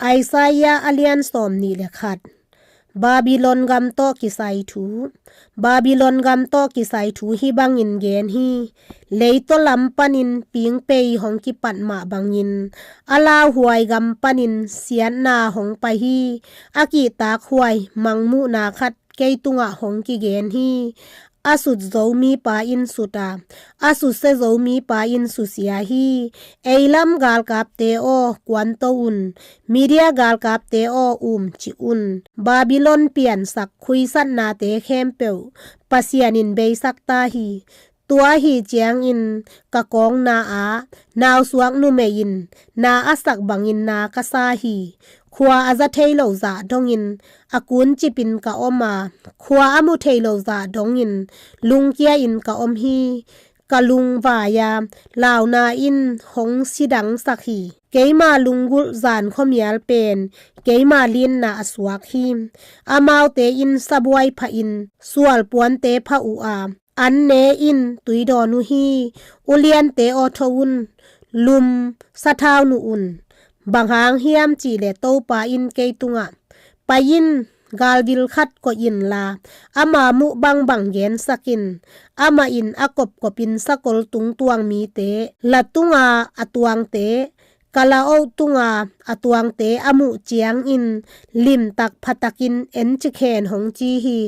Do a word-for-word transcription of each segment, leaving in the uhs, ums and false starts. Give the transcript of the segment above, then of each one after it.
Isaiah a lian sawmnih le khat. Babylon gam tawh kisai thu. Babylon gam tawh kisai thu hih bangin gen hi. Leitaw lam panin pingpei hong kipat mah bangin, a lauhuai gam panin siatna hong pai hi. A kihtakhuai mangmuhna khat kei tungah hong kigen hi. A sut zo mipa in sut a, a sutsia zo mipa in sutsia hi. Ei lam galkapte aw, kuanto un. Media galkapte aw, umcih un. Babylon piansak khuisatnate khempeuh Pasian in beisak ta hi. Tua ahih ciangin ka kawngna ah nausuak numei in na a sak bangin na ka sa hi. Khua a za thei lo zah dongin a kuncipin ka om a, khua a mu thei lo zah dongin lungkia-in ka om hi. Ka lungvai a launa in hong sidangsak hi. Keima lunggulh zan khuamial pen keima linna a suak hi. Amaute in sabuai phahin sualpuante phah uh a, an ne in tui dawn uh hi. Uliante aw, tho un, lum sathau nuh un. Bang hang hiam cihleh Topa in kei tungah, pai in, galvil khat koih inla, ama muh bangbang gensak in. Amah in a kopkopin sakol tungtuang mite, la tunga a tuangte, kalaoh tunga a tuangte a muh ciangin limtak phatakin encik hen, hong ci hi.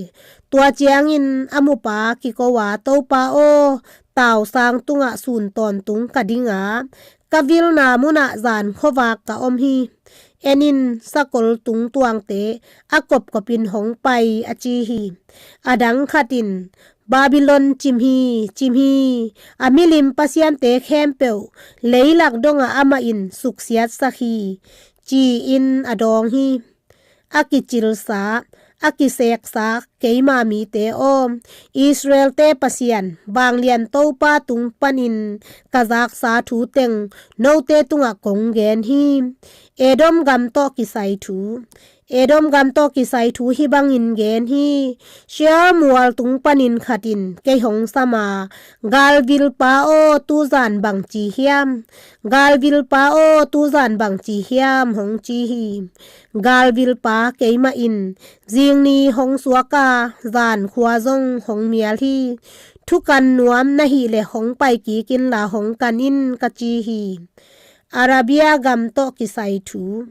Tua ciangin a mupa kiko a, Topa aw, tausang tungah sun tawntung ka ding a, ka vilna munah zan khuavak ka om hi. En in, sakol tungtuangte a kopkopin hong pai, a ci hi. A dang khat in, Babylon cim hi, cim hi, a milim pasiante khempeuh leilak dongah amah in suksiatsak hi, ci-in a dawng hi. A kicilsa, a kiseksa keima mite aw, Israelte Pasian, Vanglian Topa tung panin ka zaksa thu teng note tungah kong gen hi. Edom gam tawh kisai thu. Edom gam tawh kisai thu hih bangin gen hi. Seir mual tung panin khat in kei hong sam a, galvilpa aw, tuzan bangci hiam? Galvilpa aw, tuzan bangci hiam? hong ci hi. Galvilpa keimah in zingni hong suak a, zan khua zong hong mial hi. Thukan nuam na hih leh hong pai kik inla hong kan in, ka ci hi. Arabia gam tawh kisai thu.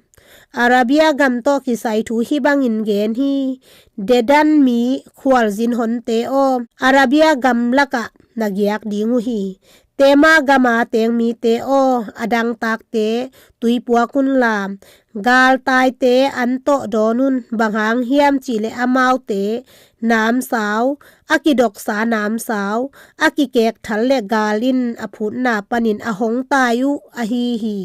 Arabia gam tawh kisai thu hih bangin gen hi. Dedan mi khualzin honte aw, Arabia gam lakah na giak ding uh hi. Tema gama teng mite aw, a dangtakte tuipuak unla, galtaite an tawh dawn un. Bang hang hiam cihleh amaute namsau, a kidoksa namsau, a kikek thal le gal in a phutna panin a hong tai uh ahi hi.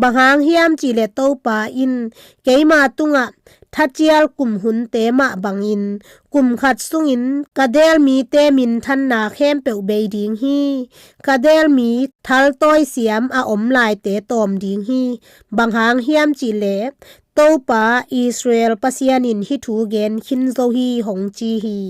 Bang hang hiam cihleh Topa in keima tungah thacial kum hunte mah bangin kum khat sungin ka delmite minthanna khempeuh bei ding hi. Ka delmi thaltawi siam a om laite tawm ding hi. Bang hang hiam cihleh Topa Israel Pasian in hih thu gen khin zo hi, hong ci hi.